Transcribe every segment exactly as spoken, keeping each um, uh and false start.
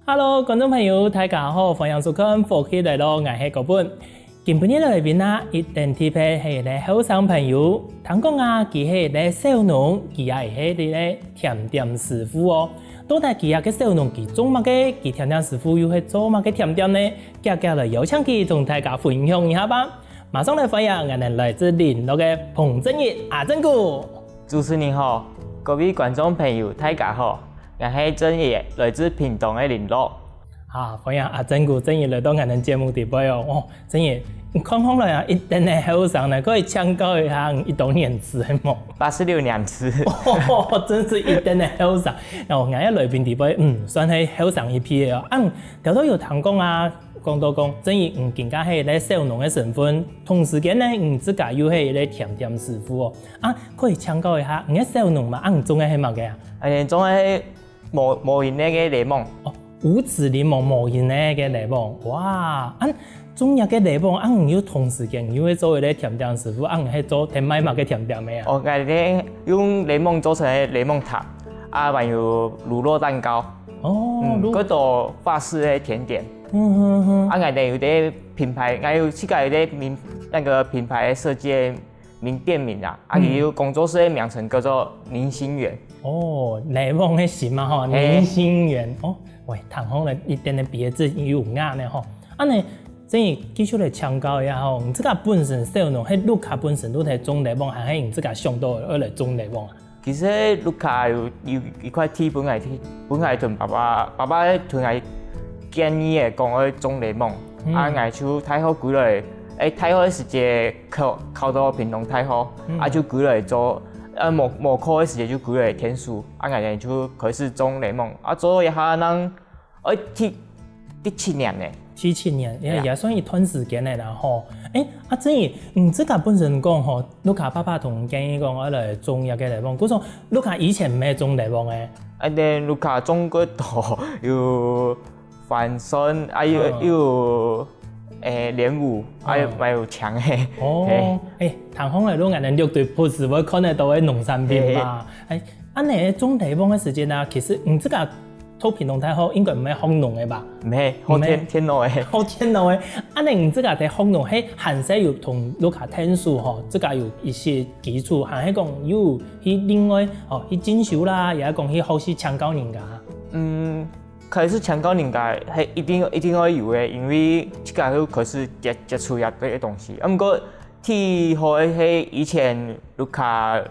Hello，觀眾朋友，大家好，歡迎收看《福氣來了》，𠊎係高本。今晡日來賓啊，一等特別係一個後生朋友，聽講啊，佢係一個小農，佢也係一個甜點師傅哦。到底佢這個小農佢種麼个？佢甜點師傅又係做麼个甜點呢？遽遽來邀請佢同大家分享一下吧。馬上來歡迎𠊎等來自麟洛个彭正義阿正牯。主持人好，各位觀眾朋友，大家好，𠊎係正義，來自屏東个麟洛。啊，歡迎阿正牯，正義來到𠊎等節目裡背哦。哦，正義，你看看來啊，一等个後生呢，可以請教一下，你幾多年次个無？八十六年次。哦，真是一等个後生。哦，𠊎个來賓裡背，嗯，算係後生一批个哦。啊，頭頭有聽講啊，講到講，正義，嗯，今下係一個小農个身份，同時間呢，你自家又係一個甜點師傅哦。啊，可以請教一下，你个小農嘛，啊，你種个係麼个啊？哎，種个係無，無仁个个檸檬。哦，無籽檸檬，無仁个个檸檬，哇！啊，種這个檸檬，啊，你又同時間你又會做一個甜點師傅，啊，你係做，係賣麼个甜點个啊？哦，𠊎係用檸檬做成个檸檬塔，啊，還有乳酪蛋糕。哦，嗯，乳，較多法式个甜點。嗯哼哼。啊，𠊎等有個品牌，𠊎有自家有個名，那個品牌个設計个名，店名啊，啊，嗯。佢有工作室个名稱叫做明星園。哦，檸檬个心嘛吼，嘿。明星園。哦，喂，聽好了，一點點鼻子有眼呢吼。啊呢，正義繼續來請教一下吼，你自家本身小農，係屋下本身都係種檸檬，還係你自家想到愛來種檸檬啊？其實屋下有，有一塊地分𠊎，分𠊎同爸爸，爸爸同𠊎建議个講愛種檸檬，嗯。啊，𠊎就大學歸來，誒，大學个時節考，考到屏東大學，嗯。啊，就歸來做，啊，無，無課个時節就歸來𢯭手，啊，𠊎等就開始種檸檬，啊，做一下正 哎，第，第七年呢。第七年，也，對啊。也算一段時間了啦吼。誒，啊，正義，你自家本身講吼，屋下爸爸同你建議講，愛來種這個檸檬，故所屋下以前毋係種檸檬个。啊，then屋下種過多，有番薯，啊，有，嗯。有，誒，蓮霧，啊，有，嗯。還有薔仔。哦，嘿。誒，聽講來，如果恁樣六堆不時會看得到个農產品嘛。嘿。誒，恁樣種檸檬个時間啊，其實你自家 讀屏東大學應該毋係學農个吧？毋係，學電，毋係。電腦个。學電腦个。恁樣你自家在學農係還係有同屋下𢯭手吼，自家有一些基礎，還係講有去另外吼去進修啦，也係講去學習請教人家？嗯，開始請教人家，係一定，一定愛有个，因為自家就開始接，接觸這個東西。啊，毋過 第一開始係以前屋下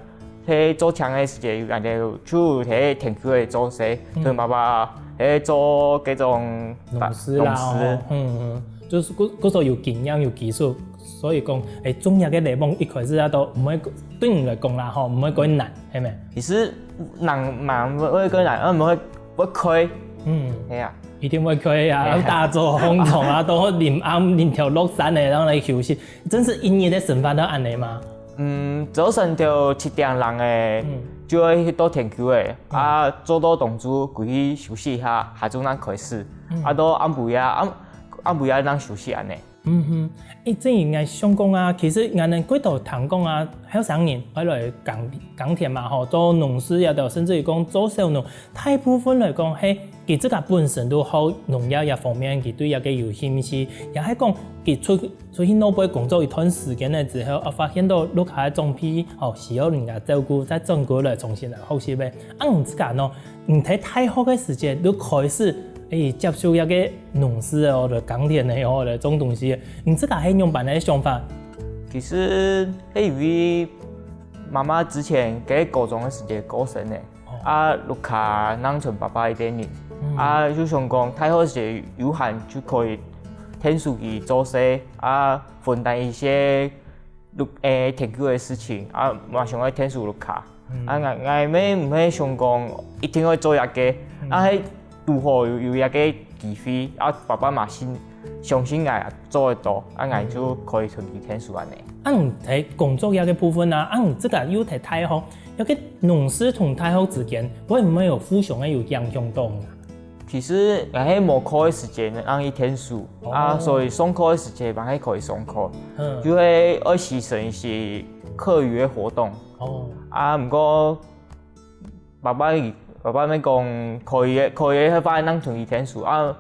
係做田个時節，有恁樣就係田坵个做事，嗯。同爸爸係做該種農事啦，農事。吼，嗯，嗯，就係故，故所有經驗、有技術，所以講，誒，種這個檸檬一開始啊，都毋會，對你來講啦，吼，毋會過難，係無？其實難嘛，毋會過難，啊，毋會，會開。嗯。係啊。一定會開啊，係啊。打早䟘床啊，都臨暗臨頭落山个，然後來休息。 真係一日个生活都恁樣嗎？嗯，朝晨頭七點零个，嗯。就愛去到田坵个，嗯。啊，做到當晝歸去休息一下，下晝正開始，嗯。啊，到暗晡夜，暗，暗晡夜正休息恁樣。嗯哼，誒，這應該想講啊，其實𠊎等幾多聽講啊，後生人愛來耕，耕田嘛吼，做農事也得，甚至於講做小農，大部分來講係 佢自家本身都好農業這方面，佢對這個有興趣，也係講佢出，出去外背工作一段時間了之後，啊，發現到屋下个長輩，哦，需要人家照顧，再轉過來重新來學習个。啊，你自家呢？你在大學个時節就開始，誒，接觸這個農事哦，來耕田个哦，來種東西个。你自家係仰般个想法？其實，係因為媽媽之前在高中个時節過身个。 哦。啊，屋下正賰爸爸一個人。嗯。啊，就想講大學時有閒就可以𢯭手佢做事，啊，分擔一些屋，誒，田坵个事情，啊，嘛想愛𢯭手屋下。嗯。啊，𠊎，𠊎乜毋係想講一定愛做這個，嗯。啊，係拄好有，有這個機會，啊，爸爸嘛信，相信𠊎做得到，啊，𠊎就可以同佢𢯭手恁樣。啊，你在工作這個部分啊，啊，你自家又在大學， 這個農事同大學之間，會毋會有互相个有影響到啊？其實𠊎係無課个時節正去𢯭手，哦。啊，所以上課个時節嘛係可以上課，嗯。就係愛犧牲一些課餘个活動。哦。啊，毋過爸爸佢爸爸乜講可以个，可以个話，正同佢𢯭手啊，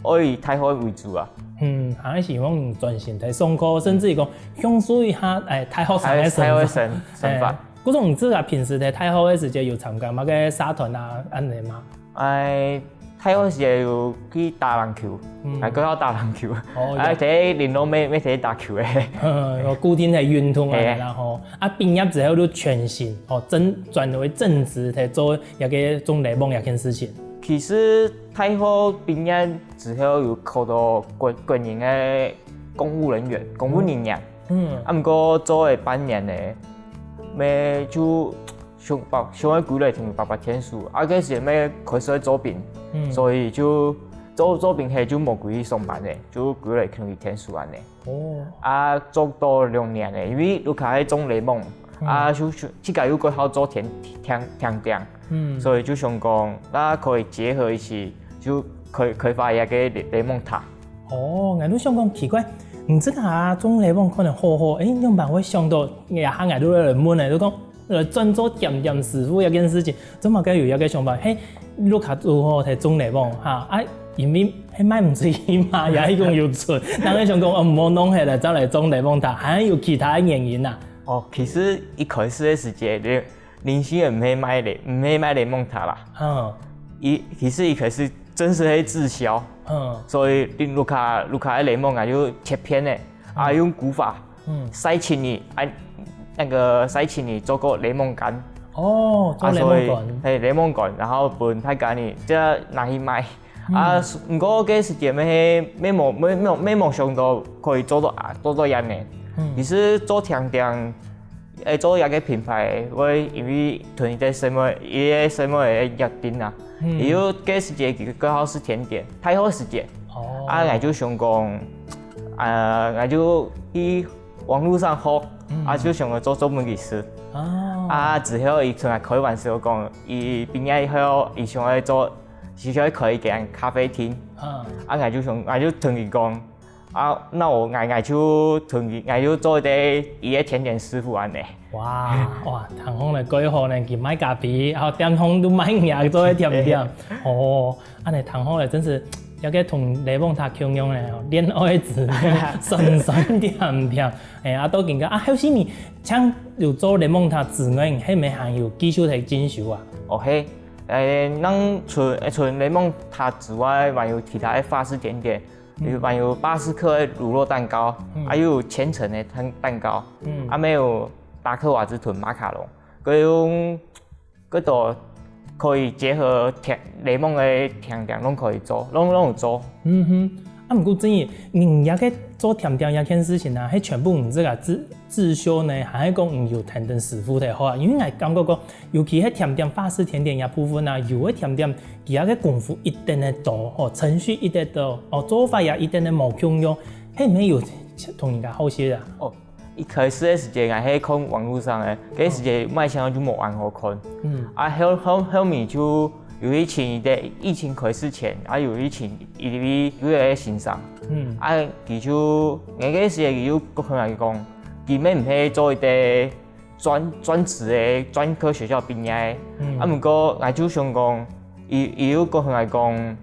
愛以大學為主啊。嗯，還係希望你專心在上課，甚至於講享受一下，哎，大學生个生活。大學生生活。哎，故所你自家平時在大學个時節有參加麼个社團啊，恁呢嗎？哎，大學時節有去打籃球，嗯來學校打籃球，哦啊，在聯絡乜乜在打球个。嗯，有固定个運動啊，嘿然後啊，畢業之後就全心哦，正轉為正職，在做一個種檸檬這件事情。其實大學畢業之後有考到軍軍營个公務人員、公務人員，嗯，啊，毋過做了半年呢，乜就想爸想愛歸來同爸爸𢯭手，啊，該時乜開始愛做兵，嗯所以就做做兵後就無歸去上班了，就歸來同佢𢯭手恁呢。哦，啊，做到兩年了，因為屋下係種檸檬，啊，就就自家又過好做甜甜甜點，嗯，所以就想講，那可以結合一起，就開開發一個檸檬塔。哦，𠊎都想講奇怪，你這下種檸檬可能好好，誒，仰般會想到，這下𠊎都來問呢，都講來轉做甜點師傅這件事情，做麼个有這個想法？嘿，屋下都好在種檸檬哈，啊，因為係賣毋出去嘛，也係講有出，人會想講哦，毋好弄忒了，再來種檸檬塔，還有其他的原因啊？哦，其實一開始个時節，零零星个毋係賣檸，毋係賣檸檬塔啦。嗯一其實一開始真係係滯銷，嗯所以你屋下屋下个檸檬啊，就切片个，啊，用古法嗯曬清理，啊，那個曬清理做個檸檬乾。哦，做檸檬乾，啊，所以，嘿，檸檬乾，然後分大家呢，這拿去賣。啊，毋過該時節乜乜無乜無乜無想到可以做到啊，做到恁呢。嗯其實做甜點，誒，做一個品牌，會因為同一個細妹，一個細妹个約定啊。嗯也有該時節佢剛好係甜點，大學時節，哦，啊，𠊎就想講，啊，𠊎就去網路上學，啊，就想要做做分佢食。啊啊，之後佢同𠊎開玩笑講，佢畢業以後，佢想要做，佢想要開一間咖啡廳。啊啊，𠊎就想，𠊎就同佢講，啊，那𠊎𠊎𠊎就同佢，𠊎就做一個佢个甜點師傅恁呢。哇哇，聽講呢，蓋好呢，佢賣咖啡，然後店項都賣你做个甜點，哦，恁呢聽好呢，真係有個同檸檬塔共樣呢，戀愛之戀，酸酸甜甜，哎，啊，到今个啊，後生你像有做檸檬塔之外，係毋係還有繼續在進修啊？哦嘿，誒，咱除除檸檬塔之外，還有其他个法式甜點，有還有巴斯克个乳酪蛋糕，還有千層个蛋蛋糕，嗯啊，還有達克瓦之豚馬卡龍，各種各種可以結合甜檸檬个甜點，攏可以做，攏攏有做。嗯哼，啊，毋過真个，你這個做甜點這件事情啊，係全部你自家自自修呢，還係講你有跈等師傅个學啊？因為𠊎感覺講，尤其係甜點、法式甜點這部分啊，有个甜點，佢个功夫一定个多，哦，程序一定多，哦，做法也一定个無共樣，係毋係有同人家學習啊？哦，一開始个時節，𠊎係看網路上个，該時節賣相就無恁好看。嗯啊，後後後面就有一群在疫情開始前，啊，有一群一位有一個先生，嗯啊，佢就，𠊎該時佢就同𠊎講，佢乜毋係做一個專專職个專科學校畢業个，嗯啊，毋過𠊎就想講，佢佢又同𠊎講，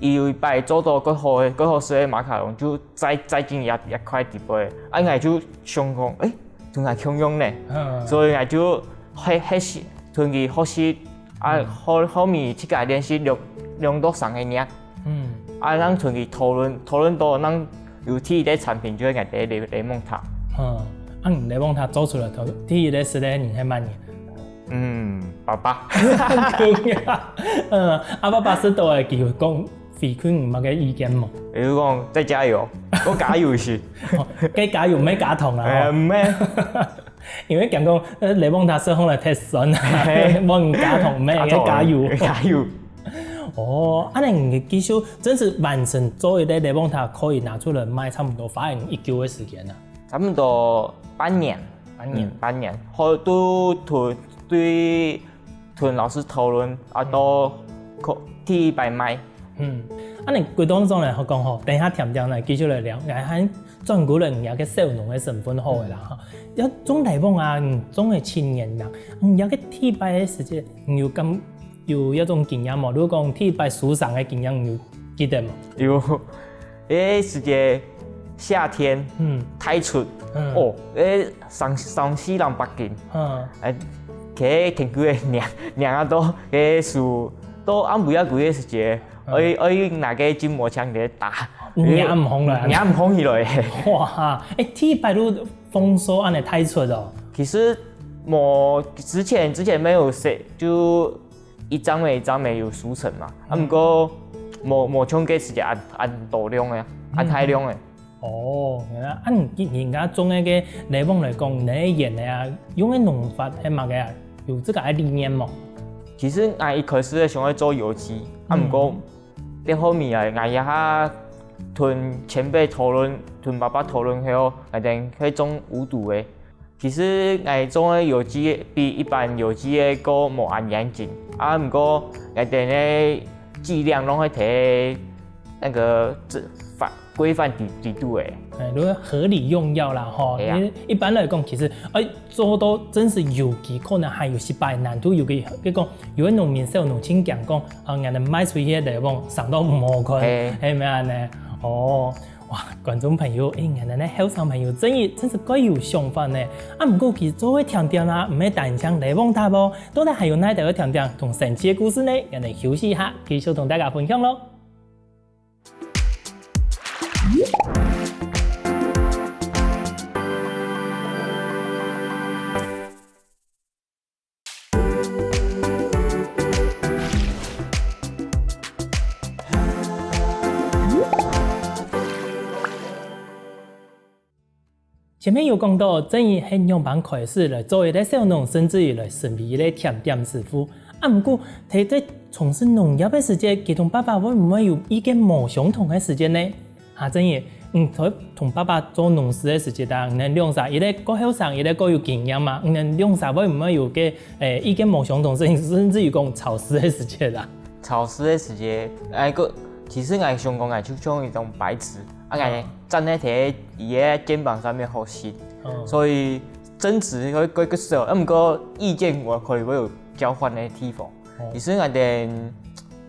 佢有一擺做到較好个較好食个馬卡龍，就再再進一一塊底背，啊，𠊎就想講，誒，同𠊎共樣呢。嗯，所以𠊎就學學習，同佢學習，啊，後後面自家練習兩兩到三個月，嗯啊，正同佢討論，討論到正有第一個產品就係𠊎个檸檸檬塔。嗯，啊，你檸檬塔做出來，第一個食个人係麼人？嗯，爸爸。嗯，啊，爸爸食到个佢有講回饋你麼个意見無？比如講再加油，我加油一些。哦，該加油毋係加糖啊，誒，吼毋係。因為講講，呃，檸檬塔食好來忒酸，無人加糖，毋係，該加油。加油。哦，恁呢你繼續真係完成做一個檸檬塔，可以拿出來賣，差毋多花你幾久个時間啊？差不多半年。半年嗯，半年。後都同對同老師討論，啊，到可第一擺賣。嗯，恁呢歸當中來講吼，等一下甜點來繼續來聊，𠊎還轉過來你个小農个身份好个啦哈。要種檸檬啊，你種个七年啦，你个第一擺个時節，你有感有一種經驗無？如果講第一擺受傷个經驗，你有記得無？有，誒，時節夏天，嗯，大出，嗯，哦，誒，三三四兩百斤，嗯，誒，佢天氣个涼涼啊，到佢手到暗晡夜个時節，嗯，愛愛拿个筋膜槍來打，壓毋紅來，壓毋紅起來。哇，誒，第一擺就風霜恁樣大出哦。其實無之前之前沒有試，就一張尾一張尾有收成嘛。啊，毋過無無像該時節恁恁多量个，恁大量个。哦，原來啊，你人家種个个梨仔來講，你个園个啊，用个農法係麼个啊？有這個个理念無？其實𠊎一開始係想愛做有機，啊，毋過到後面啊，𠊎也下同前輩討論，同爸爸討論後，𠊎等去種無毒个。 其實𠊎種个有機比一般有機个較無恁嚴謹，啊，毋過𠊎等个劑量攏會在該个這範規範底底肚个。哎，就係合理用藥啦，吼。係啊。因為一般來講，其實，哎，做到真係有機，可能還有失敗，難度有个，結果有个農民小農親講講，啊，𠊎等賣出去个梨仔，生到毋好看，係。係毋係恁樣？哦。 哇，觀眾朋友，哎，𠊎等个後生朋友真係真係蓋有想法呢。啊，毋過佢做个甜點啊，毋係單淨梨仔搭哦，到底還有哪兜个甜點同神奇个故事呢？𠊎等休息一下，繼續同大家分享咯。 前面有講到，正義係仰般開始來做一個小農，甚至於來成為一個甜點師傅。啊，毋過在在從事農業个時節，佢同爸爸會毋會有意見無相同个時節呢？ 啊，正義，嗯，同同爸爸做農事个時節啊，你等兩儕，一個較後生，一個較有經驗嘛，你等兩儕會毋會有个，誒，意見無相同，甚甚至於講吵事个時節啊？吵事个時節，哎，个，其實𠊎想講，𠊎就像一種白紙，啊，𠊎站在佢个肩膀上面學習，嗯。所以爭執會會較少，啊，毋過意見我可以會有交換个地方。哦。其實𠊎等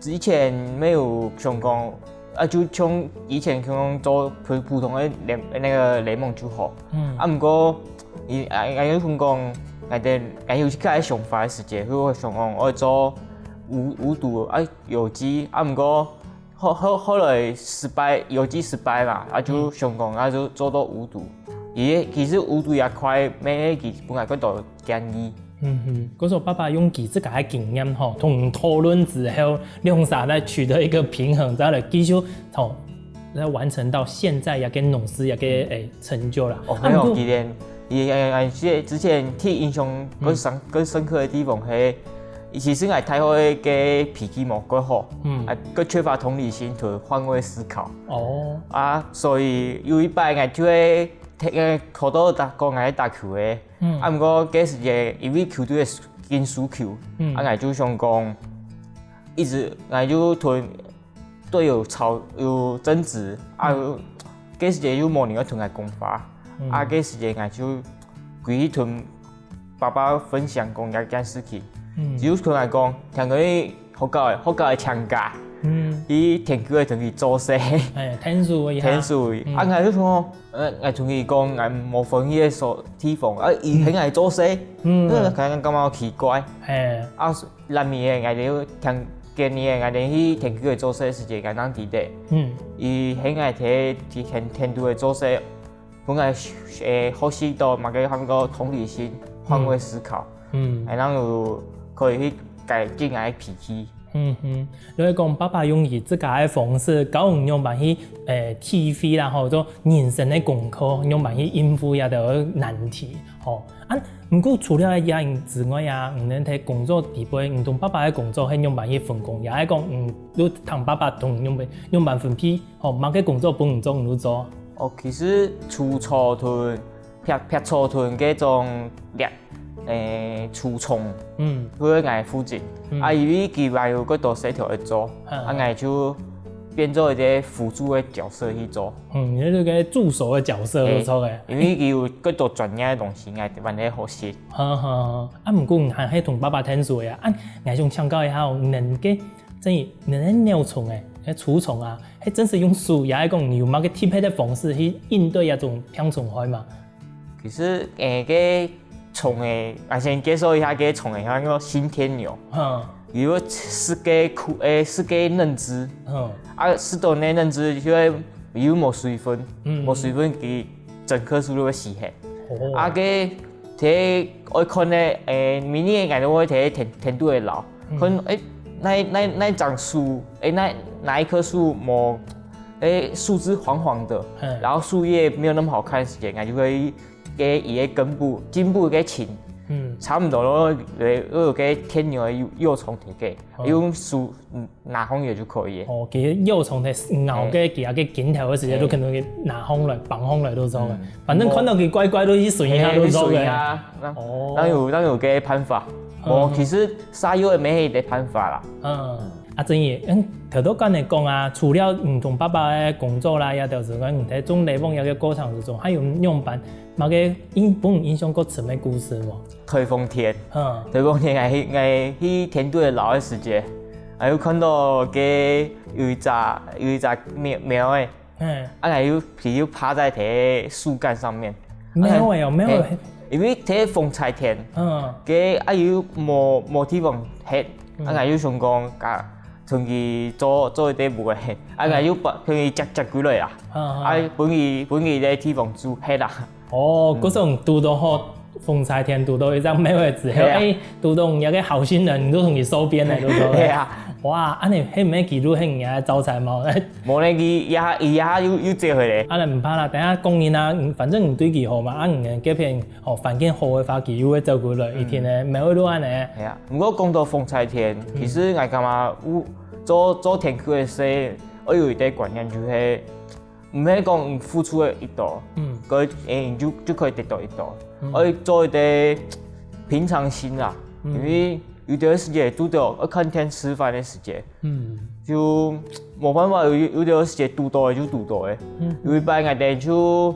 之前沒有想講，啊，就像以前想講做普普通个聯那個聯盟就好。嗯。啊，毋過，伊啊，啊，有想講，𠊎等𠊎有自家个想法个時節，就會想講，愛做無無毒啊，有機啊，毋過後後後來失敗，有機失敗嘛，啊，就想講，啊，就做到無毒。伊其實無毒也快，每日佢本來過多建議。 嗯哼，故所爸爸用佢自家个經驗吼，同你討論之後，兩儕來取得一個平衡，再來繼續吼，來完成到現在這個農事這個誒成就啦。哦，啊，沒有，毋過佢連，佢誒誒，這之前最印象更深更深刻个地方係，其實𠊎大學个脾氣無蓋好，嗯，啊，更缺乏同理心同換位思考。哦，啊，所以有一擺𠊎就會聽，誒，好多打講𠊎打球个。 嗯。啊，毋過該時節因為球隊个緊輸球，嗯。啊，𠊎就想講，一直𠊎就同隊友吵有爭執，啊，嗯。該時節又無人愛同𠊎講話，嗯。啊，該時節𠊎就歸去同爸爸分享講這件事情，嗯。就同𠊎講，聽講你 學校个學校个請假，嗯。去田坵个同佢做事。哎，田坵个呀。田坵个，嗯。啊，𠊎就講，呃，𠊎同佢講，𠊎無歡喜个所地方，啊，佢喊𠊎做事，嗯。呃，可能感覺奇怪。哎。啊，難免个，𠊎就聽，今年个𠊎就去田坵个做事个時節，𠊎正知得。嗯。佢喊𠊎去田田坵个做事， 分𠊎，誒，學習到麼个喊做同理心、換位思考，嗯。嗯。會當有可以去改進𠊎个脾氣。嗯哼，就係講爸爸用佢自家个方式，教你仰般去，誒，體會啦，吼，做人生个功課，仰般去應付這兜難題，吼。啊，毋過除了這樣之外啊，你等在工作底背，你同爸爸个工作係仰般去分工，也係講，嗯，就聽爸爸同你仰般仰般分配， 吼，麼个工作分你做，你就做。哦，其實除草同、劈、劈草同該種掠，誒，除蟲，嗯。佢會𠊎負責。嗯。啊，因為佢還有較多事頭愛做，嗯。啊，𠊎就變做一個輔助个角色去做。嗯，你係个助手个角色，嘿不錯个。因為佢有更多專業个東西，𠊎還係好學。哈哈，啊，毋過你還係同爸爸𢯭手个啊，啊，𠊎想請教一下哦，你个，真係你个鳥蟲誒，那除蟲啊，還真係用手，也係講你有麼个特別个方式去應對這種病蟲害嘛？其實誒，該蟲誒，𠊎先介紹一下該蟲誒，像个信天牛，哈，有四個窟誒，四個嫩枝，哈，啊，四個嫩枝就會有無水分，嗯無水分佢整棵樹都會死忒。哦，啊，該在愛看呢，誒，每年𠊎都會在田田肚裡撈，看誒，那那那一張樹，誒，那哪一棵樹無，誒，樹枝黃黃的，嗯然後樹葉沒有那麼好看的時間，𠊎就會給佢个根部、莖部个清，嗯，差不多咯，有有个天牛的幼幼蟲忒个，哦用手嗯拿紅也就可以了。哦，其實幼蟲在咬个其他个根頭个時間，都可能拿紅來、綁紅來都做个，反正看到佢乖乖都去吮一下都做个。啊，那哦那有那有个辦法，嗯哦，其實殺幼也沒一个辦法啦。嗯，啊，真个，嗯，頭頭跟你講啊，除了你同爸爸个工作啦，也就是講你在種檸檬這个過程之中，還有仰般麼个印分你印象較深个故事無？颱風天，嗯，颱風天𠊎去𠊎去田肚裡撈个時節，𠊎有看到个有一隻有一隻貓貓誒，嘿，啊，𠊎又佢又趴在該樹幹上面，貓仔哦，貓仔，因為該風颱天，嗯，該啊又無無地方歇，啊，𠊎又想講，啊，同佢做做一個屋誒，啊，𠊎又把同佢接接過來啊，嗯，啊，分佢分佢个地方住歇啊。哦，嗰種堵到好風颱天，堵到一隻貓仔之後，係啊誒，堵到你个好心人，你都同佢收編了，對不對？係啊，哇，恁呢，係毋係記錄係你个招財貓？無呢，佢也也又又接回來。啊，毋怕啦，等下講你啊，反正你對佢好嘛，啊，你个這片哦環境好个話，佢又會照顧了，一天呢，貓會落恁呢。係啊，毋過講到風颱天，其實𠊎感覺有做做田區个時，愛有一個觀念就係，毋係講你付出个幾多，嗯个誒你就就可以得到幾多，愛做一個平常心啦，因為有的時節堵到愛看天食飯个時節，嗯就無辦法，有有的時節堵到个就堵到个。有一擺𠊎兜就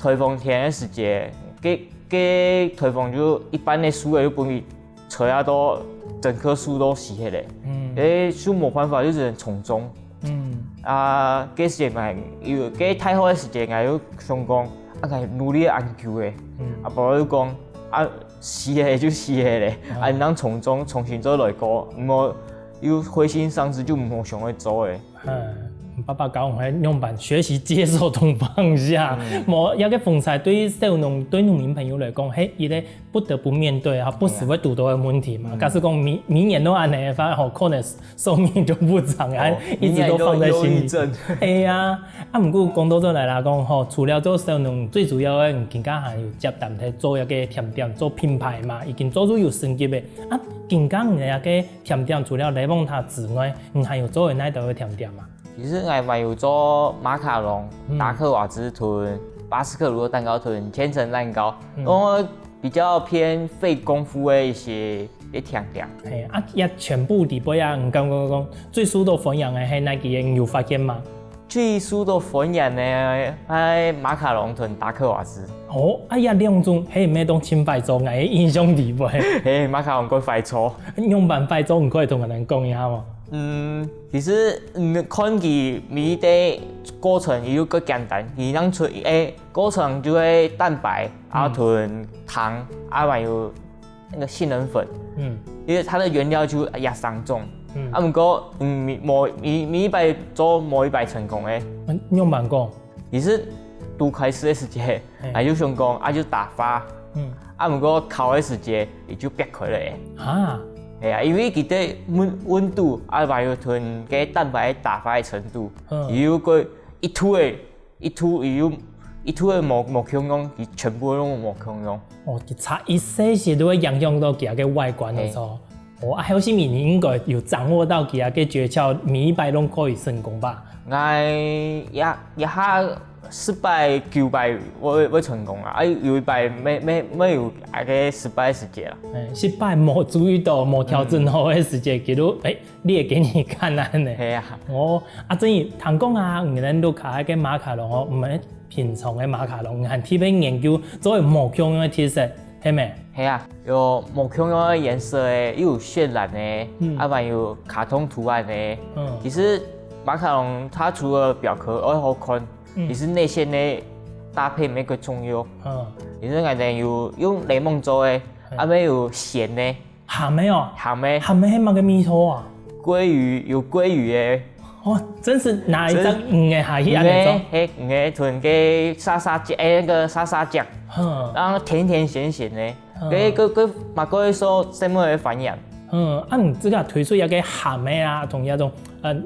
颱風天个時節，該該颱風就一半个樹仔就分佢吹啊到整棵樹都死忒了。嗯誒，就無辦法，就只能從眾。嗯啊，該時節𠊎有該大雨个時節，𠊎又想講，啊，𠊎努力恁久誒，嗯啊，爸爸又講，啊，死了就死了咧，啊，你當從眾，重新再來過，毋好又灰心喪志，就毋好想愛做誒。嗯，爸爸教我們愛仰般學習接受同放下。無，這個風颱對小農、對農民朋友來講，係一個不得不面對啊，不時會堵到个問題嘛。假使講每每年都恁呢个話，吼，可能壽命就不長啊，一直都放在心裡。憂鬱症。係啊，啊，毋過講到轉來啦，講吼，除了做小農，最主要个，你今下還有接單在做一個甜點，做品牌嘛，已經做出有成績个。啊，今下你个甜點除了檸檬塔之外，你還有做哪兜个甜點嘛？其實𠊎還有做馬卡龍、嗯達克瓦茲同巴斯克乳酪蛋糕同千層蛋糕，嗯因為比較偏費功夫个一些一甜點。係啊，這全部裡背啊，你感覺講最受到歡迎个係哪幾個？你有發現嗎？最受到歡迎个係馬卡龍同達克瓦茲。哦，啊，這兩種係毋係當盡快做？𠊎个印象裡背，嘿，馬卡龍較快做。仰般快做？你可以同𠊎兜講一下無？嗯，其實嗯，看佢每一個過程佢又較簡單，佢當初誒過程就係蛋白啊同糖啊還有那個杏仁粉，嗯因為它的原料就也相同。嗯，啊，毋過嗯，每每每每一擺做每一擺成功誒。嗯，仰般講？其實拄開始个時節，嘿啊就想講啊就打發，嗯啊毋過烤个時節，佢就煏開了誒。啊，係啊，因為佢个溫溫度啊，還有同个蛋白打發个程度，嗯佢又過一度个一度，佢又一度个無無共樣，佢全部攏無共樣。哦，佢差一些些都會影響到佢个外觀个時候。哦，啊，後生你應該有掌握到佢个訣竅，每一擺攏可以成功吧？ 𠊎這這下十擺九擺會會成功啊，啊有一擺無無無有該个失敗个時節啦。欸，失敗無注意到，無調整好个時節，佢就欸，你會給你看啊呢。係啊，哦，啊，正經聽講啊，你等屋下个馬卡龍哦，毋係平常个馬卡龍，還特別研究做無共樣个特色，係無？係啊，有無共樣个顏色个，又有血藍个，嗯啊還有卡通圖案个。嗯其實馬卡龍它除了表殼會好看，嗯其實內餡个搭配乜个重要。嗯，其實𠊎等有用檸檬做个，啊乜有鹹个、鹹个哦，鹹个、鹹个係麼个味道啊？鮭魚，有鮭魚个，哦，真係拿一隻魚仔下去魚恁樣个，係魚个同个沙沙醬，欸，那個沙沙醬，做，哼，然後甜甜鹹鹹个，嗯該个个馬哥說什麼个反應？嗯，啊，你這個推出一個鹹个啊，同那種呃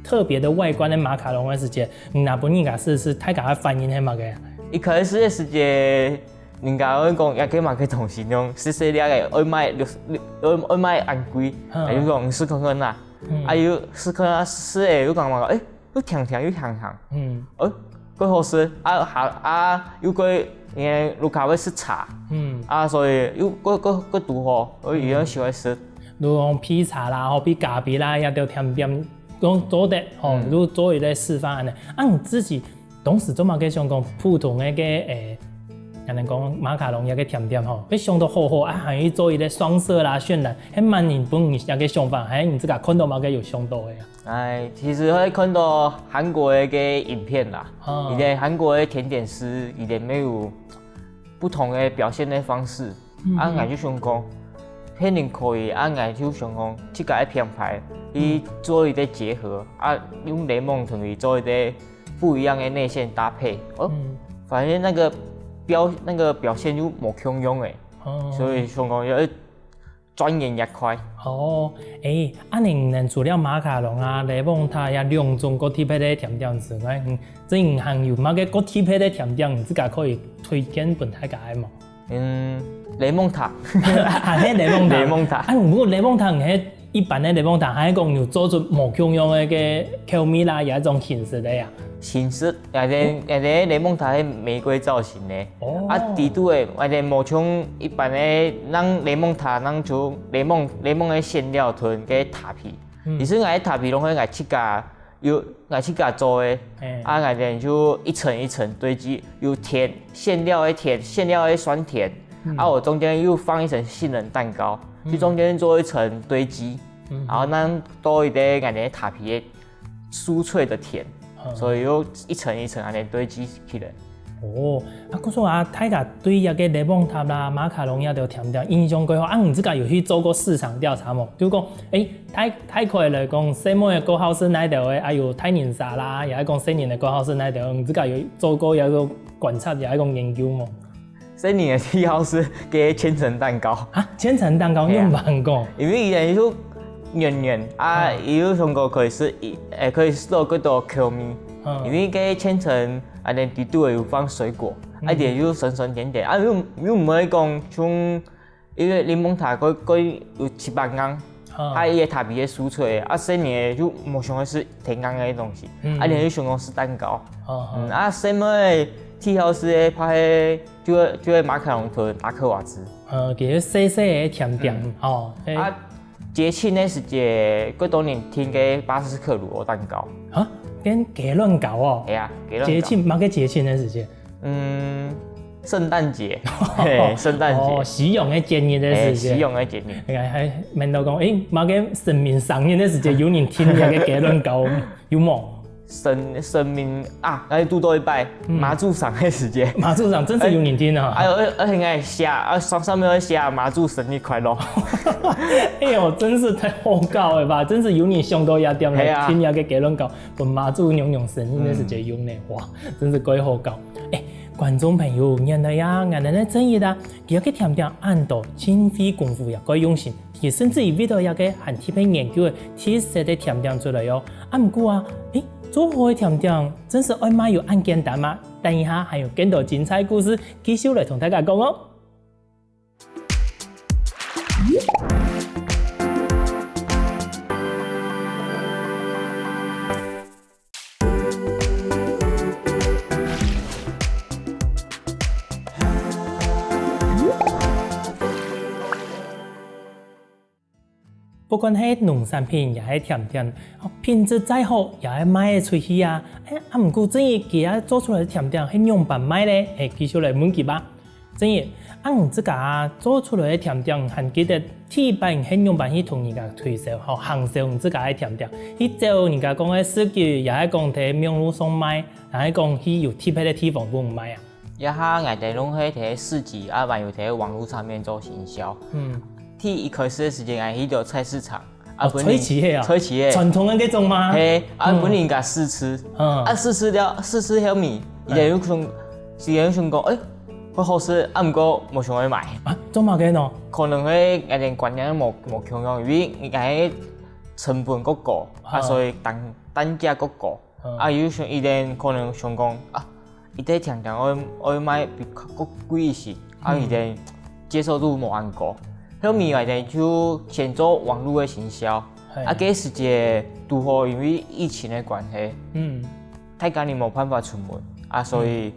特別的外觀的馬卡龍个時節，你拿分人家試試，大家个反應係麼个啊？一開始个時節，人家會講，這個麼个東西，用細細粒个，愛賣六六，愛愛賣恁貴，嗯啊就講你試看看啦。嗯啊又試看啊試試个，又講嘛，欸，又甜甜又香香，嗯欸，蓋好食，啊還啊又蓋，因為屋下會食茶，嗯啊所以又蓋蓋蓋堵好，我以後喜歡食。如講披薩啦，吼，比咖啡啦，也都甜點，講做得吼，就做一個示範恁樣。啊，你自己當時做麼个想講普通个个誒，恁樣講馬卡龍一個甜點吼，會想到好好啊，還有做一個雙色啦、渲染，係麼人分你一個想法，還係你自家看到麼个有想到个啊？哎，其實會看到韓國个个影片啦，哦佢个韓國个甜點師，佢个乜有不同个表現个方式。啊，𠊎就想講，肯定可以，啊，𠊎就想講，自家个品牌去做一個結合，啊，用檸檬同佢做一個不一樣个內餡搭配，哦，嗯發現那個表那個表現就無共樣誒，哦所以想講要鑽研一塊。哦，誒，恁樣呢，除了馬卡龍啊、檸檬塔這兩種較特別个甜點之外，嗯，這你還有麼个較特別个甜點，你自家可以推薦分大家个無？嗯，檸檬塔，還係檸檬塔。檸檬塔啊，毋過檸檬塔毋係一般个檸檬塔，還係講有做出無共樣个个口味啦，有一種形式个呀。形式，𠊎个𠊎个檸檬塔係玫瑰造型个，哦啊，底肚个𠊎个無像一般个，人檸檬塔，人就檸檬檸檬个餡料同个塔皮。其實𠊎个塔皮攏係𠊎自家有𠊎自家做个，嘿啊，𠊎个就一層一層堆積，有甜餡料个甜，餡料个酸甜，啊，我中間又放一層杏仁蛋糕，去中間做一層堆積，然後讓多一點𠊎个塔皮个酥脆的甜，所以又一層一層恁樣堆積起來。哦，啊，故所啊，大家對這个檸檬塔啦、馬卡龍這兜甜點印象蓋好，啊，你自家有去做過市場調查無？就講，誒，大大概來講，細妹个較好食哪兜个，啊，有大人儕啦，也係講細人个較好食哪兜，你自家有做過一個觀察，也係講研究無？細人个最好食个千層蛋糕，啊，千層蛋糕嘿啊用飯講，因為佢就軟軟啊，佢有上過可以食一，誒，可以食到幾多口味。嗯因為个千層啊，連底肚有放水果，啊，一點又酸酸甜甜，啊，又又毋會講像，因為檸檬塔佢佢有七八樣，嗯啊，佢个塔皮个酥脆，啊，細人个就無想愛食甜硬个東西，嗯啊，佢就想講食蛋糕。哦，嗯，啊，細妹个最好食个，怕係就係就係馬卡龍同達克瓦茲。呃，其實細細个甜點，哦，誒啊，節慶个時節，過多人訂个巴斯克乳酪蛋糕。啊，跟雞卵糕哦，係啊，雞卵糕。節慶，麼个節慶个時節？嗯，聖誕節，嘿，聖誕哦，節，西洋个節日个哎，時節。西洋个節日。哎，還問到講，誒，麼个神明生日个時節，有人訂這个雞卵糕，有無？神神明啊，那就堵到一擺，嗯媽祖生个時節。媽祖生真係有人訂啊！哎，而而且愛寫，啊上上面愛寫媽祖生日快樂。哎喲，真是太好搞了吧！真是有人想到這點來係啊訂這个雞卵糕，分媽祖娘娘生日个時節用呢，哇，真是蓋好搞！哎，觀眾朋友，原來啊，𠊎等个正一啊，佢个甜點恁多，真費功夫也蓋用心，佢甚至於為到這个還特別研究个特色个甜點出來哦。啊，毋過啊，誒，做好个甜點真是愛賣有恁簡單嗎？等一下還有更多精彩故事，繼續來同大家講哦。不管係農產品也係甜點，品質再好也係賣得出去啊。欸，啊毋過正業佢啊做出來个甜點係仰般賣呢？欸，繼續來問佢吧。正業，啊你自家啊做出來个甜點，還記得第一擺你係仰般去同人家推銷，吼，行銷你自家个甜點？去走人家講个市集，也係講在網路上賣，也係講去有特別个地方分人賣啊？ 這下𠊎兜攏係在市集，啊還有在網路上面做行銷。嗯。第一開始个時間，𠊎去到菜市場，啊哦，本人菜市个啊？菜市个。傳統个該種嗎？係，啊嗯。本人家試吃，嗯。啊試吃了，試吃後面，佢就有想，佢就有想講，欸，會好食，啊毋過無想愛買。啊，做麼个呢？可能係𠊎兜觀念無無共樣，因為𠊎兜成本較高，啊啊。所以單單價較高。 嗯。啊有想佢兜可能想講，啊，佢兜定定愛愛賣比較較貴一息，啊嗯。佢兜接受度無恁高。後面𠊎兜就先做網路个行銷，嘿。啊該時節拄好因為疫情个關係，嗯。大家人無辦法出門，啊所以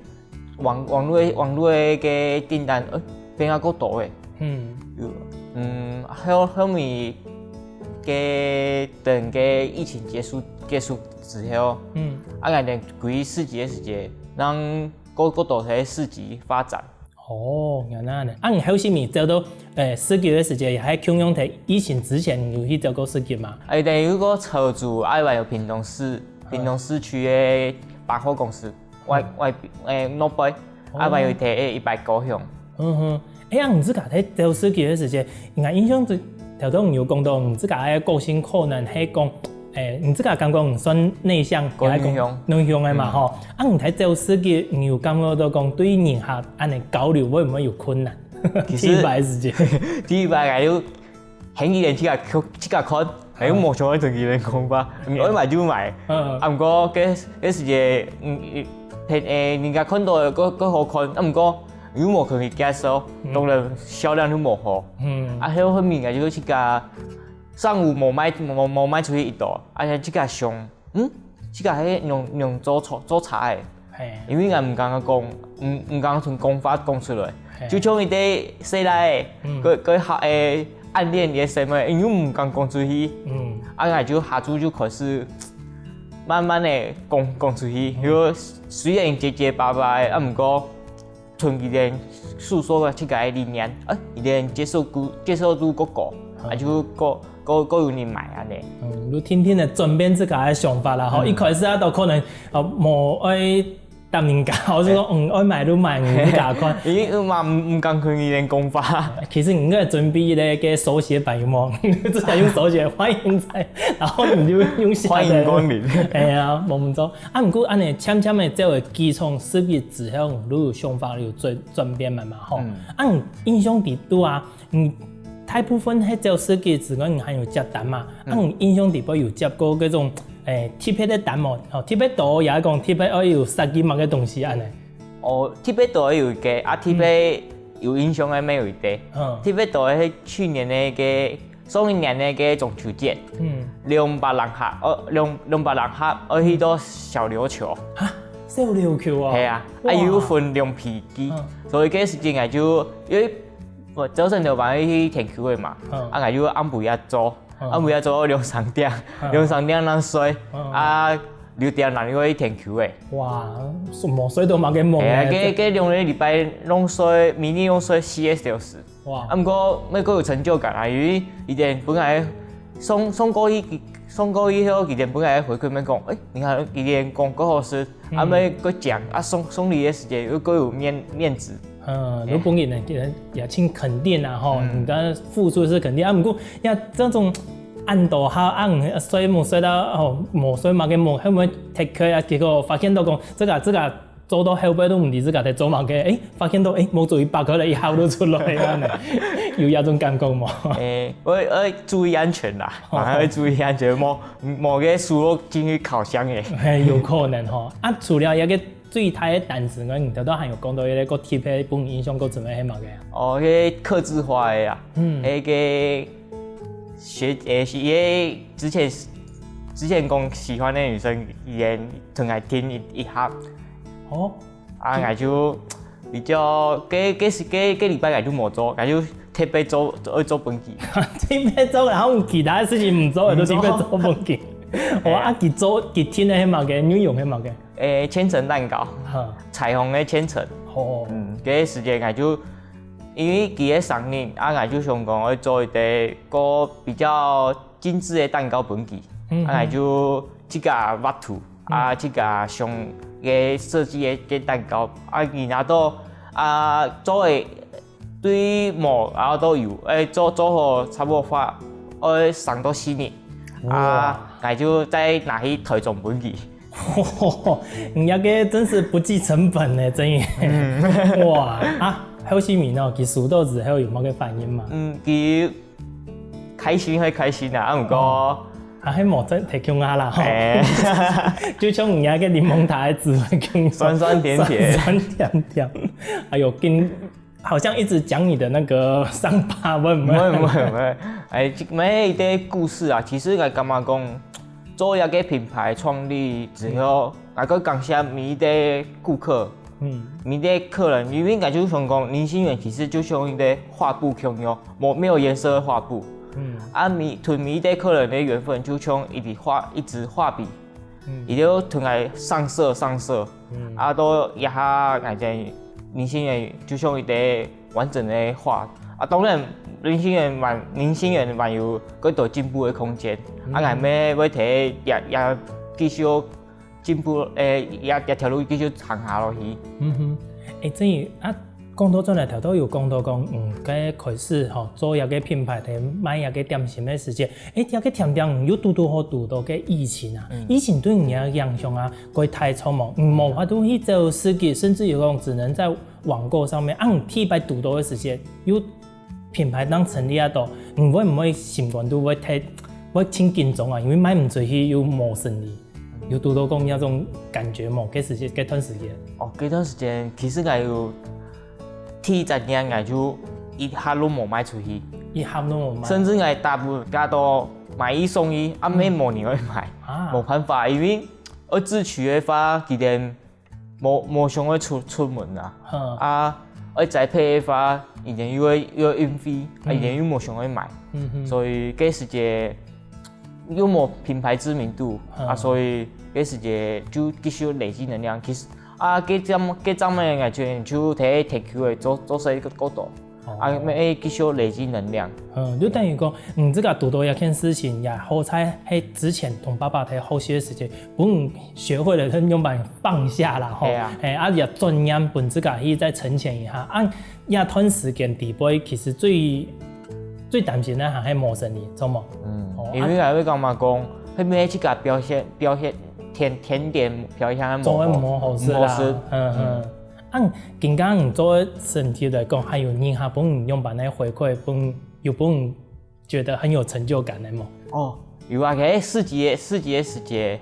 嗯。網網路个網路个訂單，呃，變啊較多欸。嗯。有，嗯，後後面个等个疫情結束結束 之後，嗯。啊𠊎兜歸市集个時節，正過過多个市集發展。哦，原來恁呢。啊你後續你走到，欸，市集个時節，也係共樣在疫情之前有去走過市集嘛？欸，等於有個潮州，啊還有屏東市，屏東市區个百貨公司，外外欸，外背，啊還有在一百高雄。 嗯哼，欸，啊你自家在走市集个時節，𠊎印象中，頭先你有講到你自家个個性可能係講，欸，你自家感覺你算內向，還係講內向。內向个嘛吼。啊你在走市集，你有感覺到講對人客恁呢交流會毋會有困難？其實第一擺个時節。第一擺𠊎就 喊佢兜自家自家看，𠊎又無想愛同佢兜講話，你愛買就買。嗯。啊毋過該該時節，嗯，嗯，便欸，人家看到个較較好看，啊毋過又無可以接受，嗯。當然銷量就無好。嗯。啊後後面𠊎就自家上午無賣無無賣出去一道，啊自家想， 嗯，這個係仰仰做做做差个。嘿。因為𠊎毋敢講，毋毋敢從講法講出來。嘿。就像一個細倈仔，嗯。佢佢學會暗戀一個細妹，因為毋敢講出去。嗯。啊𠊎就下晝就開始慢慢个講講出去，嗯。就雖然結結巴巴个，啊毋過 同佢兜訴說个自家个理念，欸，佢兜接受度接受度較高，嗯。啊就較較較有人買恁呢。嗯，就定定个轉變自家个想法啦吼。嗯。一開始啊，都可能呃無愛答人家，或者講嗯愛買就買，你自家看。因為嘛毋毋敢同佢兜講話。其實你應該準備咧个手寫板有無？直接用手寫，歡迎在，然後你就用寫个。歡迎光臨。哎呀，無毋著。 啊毋過恁呢，漸漸个走个基礎，十一之後，你有想法有轉轉變嘛嘛吼。嗯。啊你印象裡肚啊，你大部分係走市集之外，你還有接單嘛？嗯。啊你印象裡背有接過該種欸特別个單無？吼，特別多也係講特別愛有設計麼个東西恁呢？哦，特別多有一個，啊特別有印象个乜有一個。嗯。特別多个係去年个該 上一年个該中秋節，嗯。兩百零客，呃，兩兩百零客，愛去到小琉球。哈，小琉球啊？係啊，哇。啊又分兩批去，嗯。所以該時節𠊎就因為𠊎朝晨頭嘛愛去田坵个嘛，嗯。啊𠊎就暗晡夜做，嗯。暗晡夜做到兩三點，嗯。兩三點正睡，嗯。啊六點零又愛去田坵个。哇，無睡到麼个夢欸。係啊，該該兩個禮拜攏睡，每日攏睡四個小時。 哇。啊毋過乜較有成就感啊，因為佢兜本來送送過去，送過去後，佢兜本來回饋乜講，欸，你看佢兜講較好食，嗯。啊乜較靚，啊送送禮个時節又較有面面子。嗯，欸。你本人呢，其實也盡肯定啊吼，嗯。你當然付出是肯定啊，毋過像這種恁多下，啊睡目睡到吼，無睡麼个夢，會毋會忒開啊？結果發現到講，這個這個 做到後背都毋知自家在做麼个，欸，發現到欸，目珠一擘開來，一下就出來啊，有這種感覺無？欸，愛愛注意安全啦，哦。嘛愛注意安全，莫莫个手落進去烤箱欸。嘿，有可能吼。啊除了這個最大个單之外，你頭頭還有講到一個較特別分你印象較深个係麼个啊？哦，該客製化个啊，嗯。該個 學欸，係因為之前之前講喜歡个女生，佢兜同𠊎訂一一盒。哦。啊𠊎就比較該該該該禮拜𠊎就無做，𠊎就特別做愛做分佢。特別做，然後其他事情毋做，就特別做分佢。哦，啊，佢做佢訂个係麼个？內容係麼个？誒，千層蛋糕，彩虹个千層。哦，嗯，該時節𠊎就因為佢个生日，啊，𠊎就想講愛做一個个比較精緻个蛋糕分佢，啊，𠊎就自家畫圖，啊，自家想个設計个个蛋糕，啊，佢拿到啊做个對模，然後都有，誒，做做好差不多畫，愛生到四日，啊，𠊎就再拿去台中分佢。你這個真是不計成本呢，真的。哇啊，後續面哦，佢收到之後有麼个反應嗎？嗯，佢開心還開心啊，啊，毋過啊，還無真忒強啊啦吼。就像你那個檸檬塔的滋味共樣，酸酸甜甜，酸酸甜甜。哎呦，跟好像一直講你的那個傷疤，問問。毋會毋會毋會，誒，每一個故事啊，其實𠊎感覺講，做一個品牌創立之後，𠊎个感謝每一個顧客，嗯，每一個客人，因為𠊎就想講，明信片其實就像一個畫布共樣，無沒有顏色的畫布，嗯，啊，每同每一個客人的緣分就像一支畫一支畫筆。 佢就同𠊎上色上色，啊，到這下𠊎个明信片就像一個完整个畫。啊，當然，明信片還明信片還有更多進步个空間。啊，𠊎乜會提這這繼續進步，誒，這這條路繼續行下落去。嗯哼，誒，正宇啊，講到轉來，頭頭有講到講，嗯，該開始吼做這個品牌，賣這個點心个時節， 誒，這個甜點又堵堵好堵到个疫情啊，疫情對你个影響啊，蓋大著無？嗯，無法度去走市集，甚至有講只能在網購上面，啊，你第一擺堵到个時節，又品牌當成立啊到，你會毋會心肝肚會忒會盡緊張啊？因為賣毋出去又無生意，有堵到講那種感覺無？該時節，該段時間。哦，該段時間其實𠊎有 第一隻月𠊎就一盒都無賣出去，一盒都無賣。甚至𠊎打分加到買一送一，啊，乜無人愛買，啊，無辦法，因為愛自取个話，佢等無無想愛出出門啊，嗯，啊，愛宅配个話，佢等又愛又愛運費，啊，佢等又無想愛買，嗯哼，所以該時節又無品牌知名度，啊，所以該時節就繼續累積能量。其實 啊，該站該站个𠊎就就在田區个做做事个角度，啊，乜繼續累積能量。嗯，就等於講，你自家堵到一件事情，也好在係之前同爸爸在學習个時節，分你學會了用辦法放下啦，吼。係啊。係，啊，也轉念分自家去再沉潛一下。啊，這段時間底背其實最最擔心个還係無生意，著無？嗯，因為𠊎會感覺講，會毋會自家表現表現甜甜點表現做得無好食啦，無好食，嗯嗯。啊，今下你做个成績來講，還有人客分你用辦法回饋，分有分你覺得很有成就感个無？哦，有啊，其實市集个市集个時節，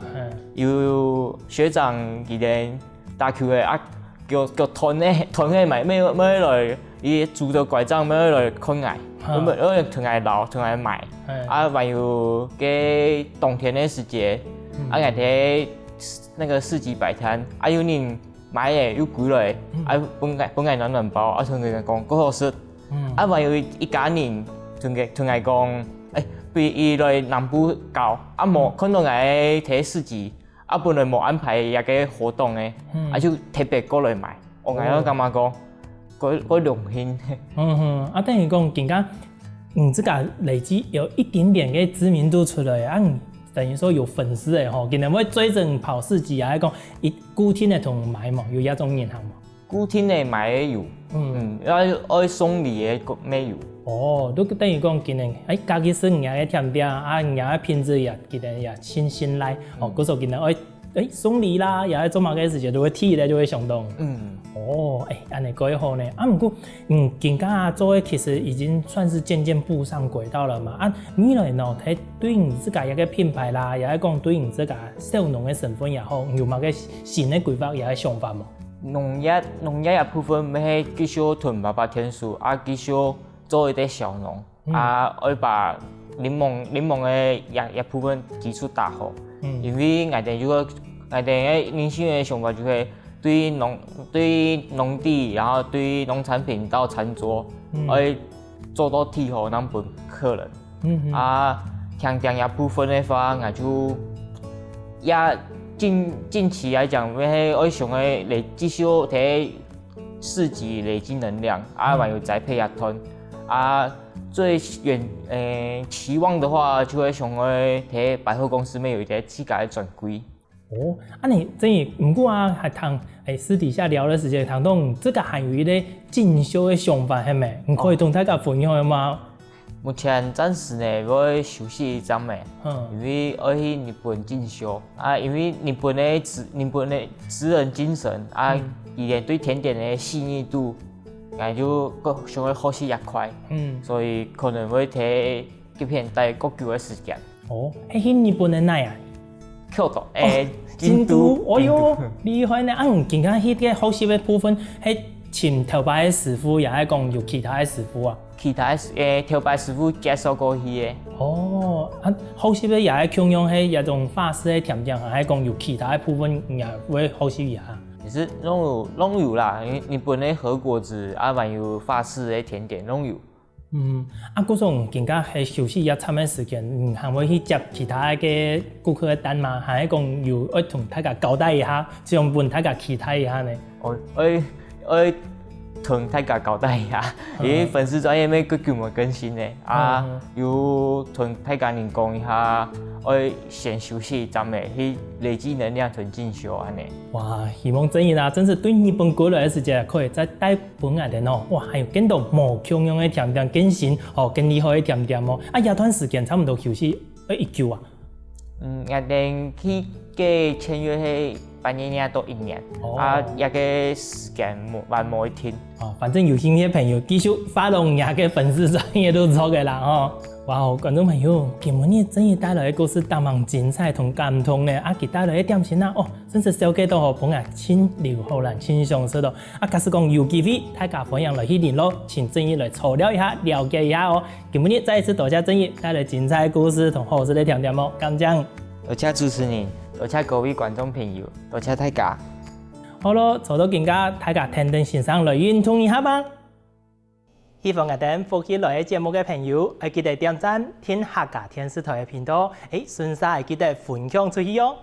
有學長佢等打球个啊，叫叫團个團个買，買買來，佢拄著拐杖買來看𠊎，嗯，我同𠊎聊，同𠊎買，嗯，啊，還有个冬天个時節，嗯，啊，𠊎在那個市集擺攤，啊，有人 買个又歸來，啊，分𠊎分𠊎暖暖包，啊，同佢講蓋好食。啊，還有一一家人同佢同𠊎講，誒，分佢來南部搞，啊，無看到𠊎在市集，啊，本來無安排這個活動个，啊，就特別過來買。哦，𠊎感覺講，蓋蓋榮幸。嗯哼，啊，等於講今下 你自家累積有一點點个知名度出來，啊，你等於說有粉絲个吼，佢等會追著你跑市集啊，還講一固定个同你買無？有這種人客無？固定个買个有，嗯，愛愛送禮个乜有。哦，就等於講佢等，誒，家己食你个甜點啊，你个品質也佢等也盡信賴，哦，故所佢等愛 誒，送禮啦，也愛做麼个時節都會提咧，就會想到。嗯。哦，誒，恁呢蓋好呢。啊，毋過，嗯，今下做个其實已經算是漸漸步上軌道了嘛。啊，未來呢，在對你自家一個品牌啦，也愛講對你自家小農个身份也好，有麼个新个規劃，也愛想法無？農業農業个部分，乜係繼續同爸爸牽手，啊，繼續做一個小農。 啊，愛把檸檬檸檬个這這部分基礎打好，因為𠊎等如果𠊎等个人生个想法就係對農對農地，然後對農產品到餐桌，愛做到最好，正分客人。嗯哼，啊，甜點這部分个話，𠊎就也近近期來講，𠊎係愛想个累繼續在市集累積能量，啊，還有栽培樂團，啊，最遠誒期望的話，就會想愛在百貨公司面有一個自家个專櫃。哦，啊你真係，毋過啊，還談誒私底下聊个時間，談到這個還有一個進修个想法，係無？你可以同大家分享下嗎？目前暫時呢，會休息一陣呢，嗯，因為愛去日本進修啊，因為日本个職日本个職人精神啊，佢等對甜點个細膩度，𠊎就較想愛學習較快，嗯，所以可能會在這片待較久个時間。哦，係去日本个哪啊？京都，誒，京都，哦喲，厲害呢！啊，你今下去个學習个部分，係尋頭擺个師傅，也係講有其他个師傅啊？其他个誒頭擺師傅介紹過去个，哦，啊，學習个也係共樣係一種法式个甜點，還係講有其他个部分，你也會學習一下？其實攏有攏有啦，因為日本个和果子啊，還有法式个甜點攏有。嗯，啊，故所今下係休息一站个時間，你還會去接其他个顧客个單嗎？還係講有愛同大家交代一下，想分大家期待一下呢？哦，愛愛同大家交代一下，因為粉絲專頁乜久久無更新呢，啊，有同大家人講一下，愛先休息一陣呢，去累積能量同進修恁呢。哇，希望真人啊，真係對日本過來个時節，可以再帶分𠊎等哦。哇，還有見到無共樣个甜點，更新哦，更厲害个甜點哦。啊，這段時間差不多休息，誒，幾久啊？嗯，𠊎等去个簽約係半年年到一年，哦啊，這個時間無還無一定。哦，反正有興趣个朋友繼續follow你个粉絲專頁都著个啦吼。哇哦，觀眾朋友，今晡日真人帶來个故事當蠻精彩同感動呢，啊，佢帶來个點心啊，哦，真係紹介到吼，分𠊎盡流口啦，盡想食哦。啊，假使講有機會，大家歡迎來去聯絡，請真人來坐尞一下，了解一下哦。今晡日再一次多謝真人帶來精彩个故事同好食个甜點哦，感謝。多謝主持人，多謝各位觀眾朋友，多謝大家。好咯，坐到今下，大家跈等先生來運動一下吧。喜歡𠊎等福氣來个節目个朋友，愛記得點讚、訂客家電視台个頻道，誒，順續愛記得分享出去哦。